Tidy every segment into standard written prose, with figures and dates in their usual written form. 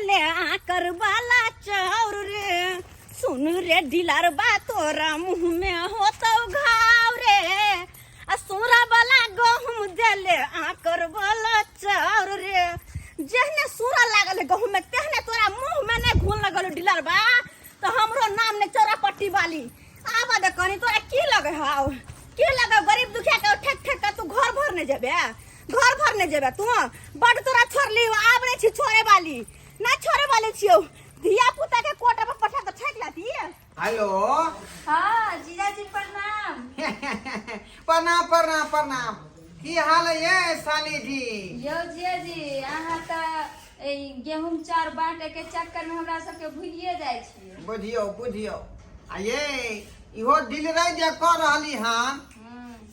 देले आकर वाला चाउर रे। सुन रे डिलरबा तोरा मुँह में होतौ घाव रे। आ सूरा वाला गहूम देले आकर वाला चाउर रे। जेहने सूरा लागल है गहूम में तेहने तोरा मुँह में नहीं घुन लगल डिलरबा, तो हमरो नाम ने चौरा पट्टी वाली। आबा दे कनी, तोरा की लगे हाव, की लगे गरीब दुखिया के ठेक ठेक के तू घर भरने जेबे, घर भरने जेबे तू। बड तोरा छोड़ली, आब नहीं छी छोड़े वाली, ना छोड़े वाली छियौ। धिया पुता के कोटा पर पठा के ठेक लाती। हेलो। हाँ जीजाजी प्रणाम। प्रणाम प्रणाम प्रणाम। की हाल है ये साली जी? यौ जीजाजी अहाँ तऽ एहि गेहूँ चाउर बाँटे के चक्कर में हमरा सबके भूलिए जाइ छियै। बुझियौ बुझियौ, आ ये इहो डिलरै जे कऽ रहली हन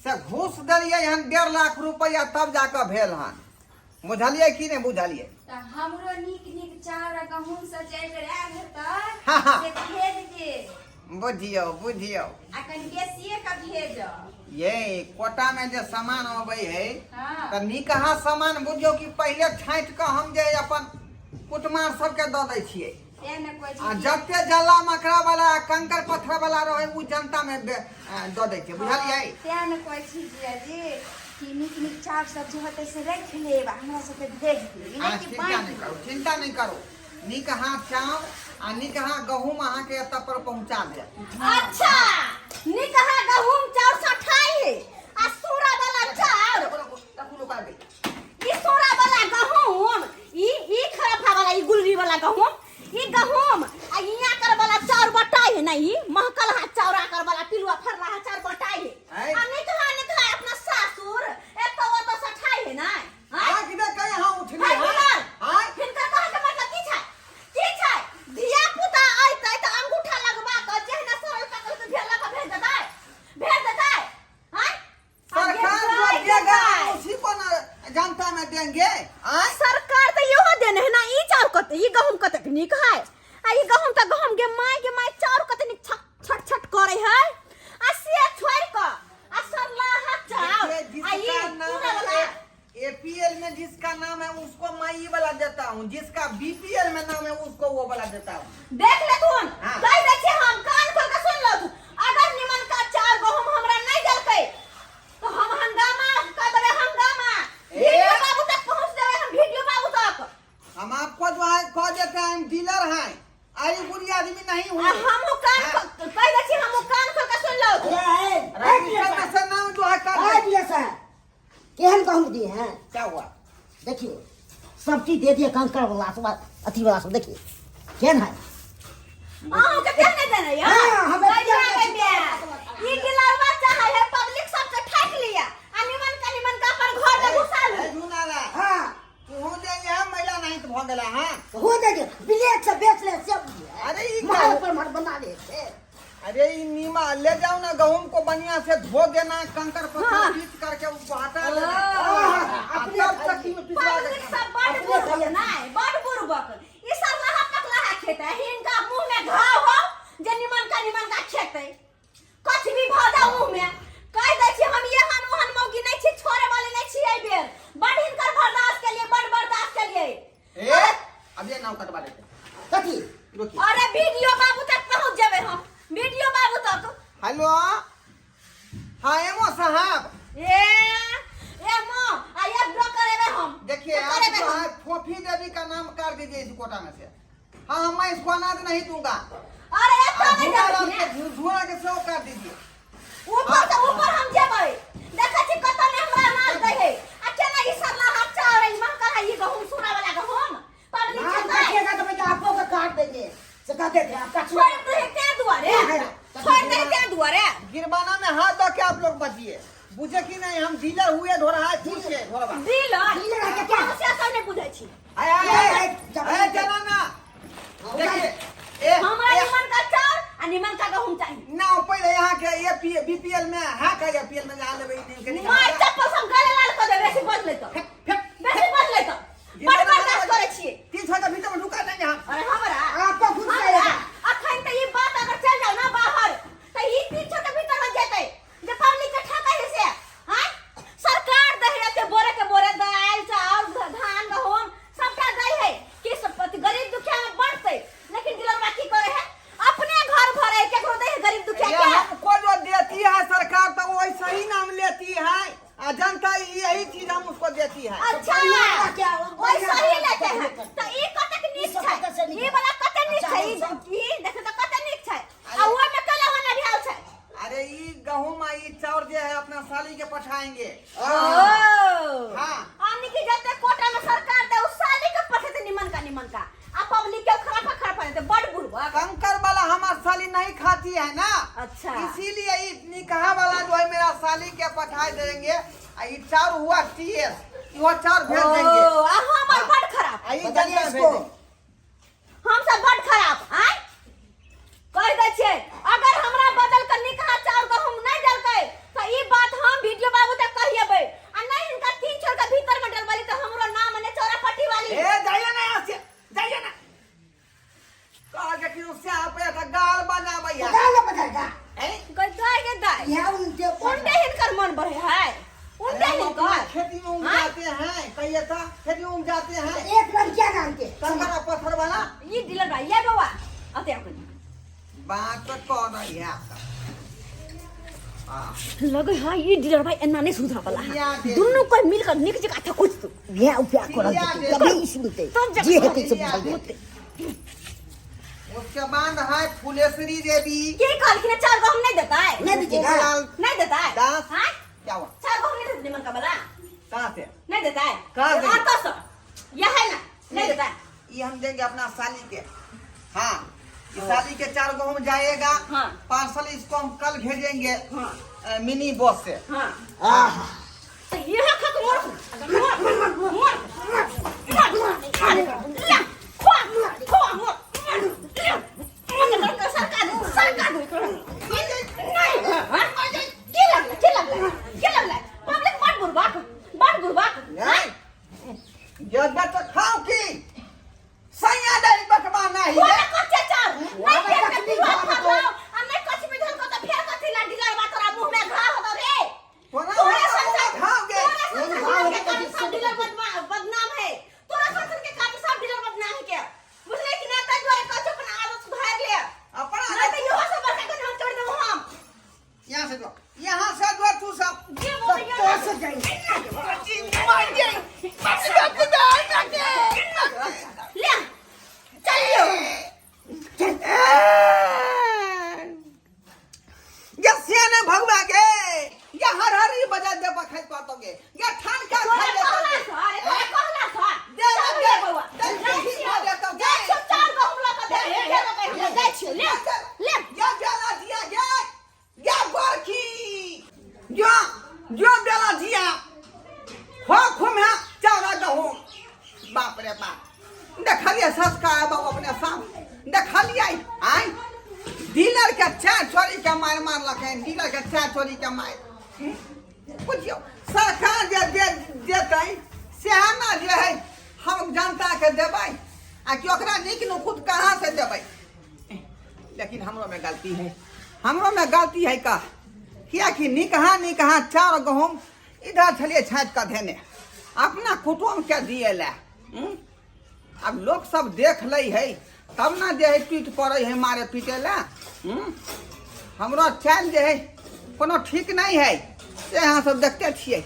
से घूस देलियै हन 1.5 लाख रुपैआ तब जाकऽ भेल हन, बुझलियै कि नहि बुझलियै? तऽ हमरो नीक नीक चाउर आ गहूँम सब जे एहि बेर आयल हेतै हाँ, हाँ। से भेज देब। बुझियौ बुझियौ, आ कनि बेसिए के भेजब। ये कोटा में जे सामान अबै है हाँ। तऽ निकहा सामान बुझियौ कि पहिले छाँटि कऽ हम जे अपन कुटमार सबके दऽ दै छियै। तें ने कहै आ छी। जते जल्ला मकड़ा वाला कंकड़ पत्थर वाला रहे उ जनता में दऽ दै छियै, बुझलियै? तें ने कहै छी जीजाजी कि नीक नीक चाउर सब जे होतै से राखि लेब आ हमरा सबके भेज देब। ई अहाँ नहि कि चिंता बाँटि नहि करू, देब। चिंता नहि करू, नीक अहाँ चाउर आ नीक अहाँ गहूम अहाँके एतऽ पर पहुँचा देब। अच्छा, निकहा गहूम चाउर सठाई है आ सूरा वाला चाउर ई सूरा वाला गहूम, ई ई खरफा वाला, ई गुलरी वाला गहूम, ई गहूम आ इया कर वाला चाउर बटाई है ना, ई महकल हा चाउर आकर वाला पिलुआ फरला हा चाउर बटाई है। ऐ। आ निकहा निकहा अपना सासुर एतो ओतो सठाई है ना। आँय? आँख दे के यहाँ उठली हाय हन। हिनकर, आँय? हिनकर कहै के मतलब की छै? की छै? धिया पुता अयतै तऽ अंगूठा लगबा कऽ जेहने सरल पाकल के भेल लऽ कऽ भेज देतै, भेज देतै। आँय? सरकार आगे जो गाय के देगा गाय। उसी को ना जनता में देंगे। आँय? सरकार तऽ इहो देने है ना, ई चाउर कते, ई गहूम कतेक नीक है, आ ई गहूम तऽ गहूम गे माय गे माय चाउर कते नीक छट छट छट करे है, आ से छोड़ि कऽ आ सरलाहा चाउर देखिए, आ ई जिसका नाम पूरा है वाला एपीएल में जिसका नाम है उसको मैं ये वाला देता हूँ, जिसका बीपीएल में नाम है उसको वो वाला देता हूँ। देख लेथुन। हाँ। कहि दै छी हम, कान खोल के सुन लथुन, अगर निमन का चाउर गहूम हमरा नहीं देलकै तो हम हंगामा कर देबै, हंगामा। ए? वीडियो बाबू तक पहुंच देबै हम, वीडियो बाबू तक। हम आपको जो है कह देते हैं, हम डीलर हैं, आई बुरी आदमी नहीं हूँ। आ हमहूँ कान हाँ। कहि दै छी, हमहूँ कान खोल के सुन लथुन। रजिस्टर में से नाम जो है कर दे। दिए साहब, केहन गहूम दिए हैं? क्या हुआ? देखिए सब चीज दे दिए, कंकड़ वाला सब अथी वाला सब, देखिए केहन है। अहूँ के केहन नहि देने यऽ? हाँ, हमे कहिया केहन गे बे? ई गिलरवा चाहै है पब्लिक सबके ठकि लिअ आ निमन का निमन का अपन घर में घुसा लू। ए, झुनाला। हाँ। तू जे यहाँ महिला नहीं तो भऽ गेला। हाँ। हो जाइए, ब्लेड से बेच ले सब। अरे ई माल क्या? पर माल बना ले थे। अरे ई नीमा ले जाओ ना, गहूम को बढ़िया से धो देना, कंकर पत्थर हाँ। पीस करके उसको हटा देना। हाँ, अपने तब चक्की में पिसवा के पब्लिक खाना। सब बड़ अपने बुड़बक खाइए। नहि, बड़ बुड़बक। ई सब लहा पकलाहा खेतै, हिनका मुंह में घाव हो जे निमन का निमन का खेतै, कथी भी भऽ जाउ मुंह में। कहि दै छी हम एहन ओहन मौगी नहि छी, छोड़े वाली नहि छी। एहि बेर बड़ हिनकर बर्दाश्त केलियै, बड़ बर्दाश्त केलियै। ए, अब ये नाव कटवा लेते हैं। कथी? रुकिए। अरे वीडियो बाबू तक पहुंच जेबै हम, वीडियो बाबू तक। हेलो, हाँ एमो साहब। ए ए मो आ ये ब्लॉक करेबे हम। देखिए तो आप करेबे जो हम। है फोफी देवी का नाम कर दीजिए इस कोटा में से। हाँ मैं इसको अनाज नहीं दूंगा। अरे एतऽ आ नहि झूला जेबै के ने। झूला के सेहो कर दीजिए। ऊपर से ऊपर हम जेबै, देखै छी कतऽ ने हमरा अनाज दै है आ केना ई सरलाहा चाउर, ई महकल है ई गहूम, सूरा वाला गहूम पब्लिक नाम खेतै। काटिएगा तो भैया आपको का काट देंगे, से कहते थे आपका छोड़ दे ते दुआरे, छोड़ दे ते दुआरे। गिरबाना में हाथ दो के आप लोग बचिए, बुझे कि नहीं हम डीलर हुए धोरा है फूस के धोरबा। डीलर? डीलर है क्या? हम से सब नहीं बुझै छी। आय आय आय ए, आय जनाना देखिए ए हमरा ए, निमन का चाउर आ निमन का गहूम चाही। ना पहले यहाँ के एपी बीपीएल में हाँ का एपीएल में जहाँ लेबे ई के मार चप्पल हम गले लाल कऽ देबै, बेसी बजलै तऽ, फेंक फेंक बेसी बजलै तऽ बड़ बर्दाश्त करै छियै। 300 के भीतर में ढुका देंगे हम। अरे हमरा आपको घुस हमरा जाएगा। अखन तऽ ई बात अगर चल जाओ ना बाहर तऽ ई 300 के भीतर में जेतै जे पब्लिक के ठकै है से। आँय सरकार दै है एते बोरे के बोरे दालि चाउर धान गहूम सबटा दै है कि सब गरीब दुखिया देती है आ जनता यही चीज हम उसको देती है। अच्छा, बढ़िया क्या, वो वैसा बढ़िया ही लेते हैं। बढ़िया। तो ई कतेक नीक ई सब छै, कतऽ से नीक ई वाला कतेक नीक छै, ई अच्छा, ई देख तऽ कतेक नीक छै आ ओहि में कला वाला ढाल छै। अरे ई गहूम आ ई चाउर जे है अपना साली के पठाएंगे। ओ हाँ। आनी की जते कोटा में सरकार दे उ साली के पठेते निमन का निमन का आ पब्लिक के खराब खराब देते बड़ बुढ़वा। कंकर वाला हमार साली नहीं खाती है ना। अच्छा। इसीलिए ई निकाह वाला जो है मेरा साली के पठा देंगे आ ई चाउर हुआ टीएस वो चाउर भेज देंगे। ओ आ हमर बड़ खराब। आ ई बताइए जनता इसको। भेज देंगे। हम सब बड़ खराब आय कह दै छियै, अगर हमरा बदल के निकाह चाउर गहूम नहि देलकै तऽ ई बात हम वीडियो बाबू तक कहिएबै आ नहि हिनका तीन छोड़ के भीतर में डलबली तऽ हमरो नाम ने चौरा पट्टी वाली। ए जाइए ना यहाँ से, जाइए ना। कहा के कि उससे आप ऐसा गाल बनाबै है। गाल बजाएगा। हैं? गई दाय गे दाय। यहाँ उनके उनटे हिनकर मन बढ़े है, उनटे अरे हम अपना हिनकर। खेती में उग हाँ? जाते हैं, कहिए था खेती में उग जाते हैं। एक रंग क्या जानते? कंकरा पत्थर वाला। ई डीलर भाई ये बौआ अते अपन बात तो कह रही है आपका। हाँ। लगे हाँ ई डीलर भाई एना नहीं सुधरा वाला पिया दे। दुनू कोई मिलकर निक जगह था कुछ तो यह उपया करल पिया जेतै, दे। तभी ई सुनतै। तब जब जे हेतै से पिया बुझल दे। जेतै। उसके बाद है फुलेश्वरी देवी। की कहलखिन है, चार गहूम नहीं देता है। नहीं दीजिएगा। गोपाल नहीं देता है। दास। हाँ? क्या हुआ? चार गहूम नहीं देता निमन का वाला। कहाँ से? नहीं देता है। कहाँ से? और तो सर, यह है ना, नहीं देता है। ये हम देंगे अपना साली के। हाँ, ये साली के चार गहूम जाएगा। हाँ। पार्सल इसको हम कल भेजेंगे। हाँ। मिनी बस से। हाँ। आहा। तो यह खत मोर, मोर, मोर, मोर, ला, खोआ, खोआ, मोर, ला, मोर, सरकार दे, सरकार दे, नहीं, हाँ? की लगलै, की लगलै, की लगलै? पब्लिक बड़ बुड़बक, बड़ बुड़बक, हाँ? नहीं, जब तो खाओ की सैया दही बकवा नहीं तोरा है। कच्चे चाउर, नहीं पेट में पिलुआ फरलौ, आ नहीं कच्ची में धन को तो फेर कथी ला ढिलर बा तोरा मुंह में घाव होतौ रे। तोरा तोरा मुंह में संसार घाव गे। तोरा संसार घाव के होतौ कारण जिससे सब डीलर बदनाम है। तोरा संसार के कारण सब डीलर बदनाम है के। बुझले कि नहीं? ताहि दुआरे कहै छौ अपन आदत सुधारि ले। अपन नहीं तऽ इहो से बड़का कनि हम छोड़ि देबौ हम। यहाँ से जो, यहाँ से जो तू सब। जे बोलैया तो से जाई। ले चलियो। ये सियाने भगवा के ये हर हरी बजा दे बखाई पातोगे ये ठान का तोरा खा कहला लेतोगे। छौ, अरे तोरा कहला छौ। दे, चल दे, ले बौआ। दे, जाइ दे, छियौ। दे, दे, जाइ छियौ, चार गहूम लऽ कऽ दे, दे देबै हमरा, जाइ छियौ, ले, ले। ये बेला दिया ये ये गोरखी जो जो बेला दिया हो खुम है चारा गहूम। बाप रे बाप, देखलिए संस्कार बाबू अपने सामने देखलिए आय डीलर के चाय चोरी के मार मारलक डीलर के चाय चोरी के मार। बुझियौ सरकार जे दे देतै सएह ने जे है हम जनता के देबै आ कि ओकरा नीक नुकुत कहाँ से देबै। लेकिन हमरो में गलती है, हमरो में गलती है का कियाकि निकहा निकहा चाउर गहूम इधर छलिए छाँटि कऽ धेने अपना कुटुम्ब के दिए लए। आब लोक सब देख लै है तब ने जे है टूटि पड़ै है मारे पीटे लए। हमरो चालि जे है कोनो ठीक नहि है से अहाँ सब देखते छियै,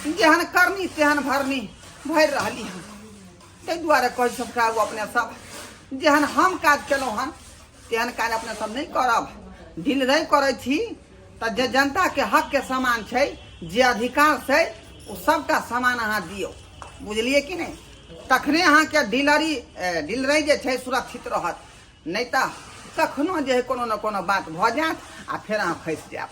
जेहन करनी तेहन भरनी भरि रहली हन। ताहि दुआरे कहै सबटा अपने सब जेहन हम काज केलहुँ हन तेहन काज अपने सब नहि करब। डील नहि करै छी तऽ जे जनताके हकके सामान छै, जे अधिकार छै, ओ सबटा सामान अहाँ दियौ, बुझलियै कि नहि? तखने अहाँके डीलरी डीलरी जे छै सुरक्षित रहत, नहि तऽ कखनो जे है कोनो ने कोनो बात भऽ जायत आ फेर अहाँ फँसि जायब।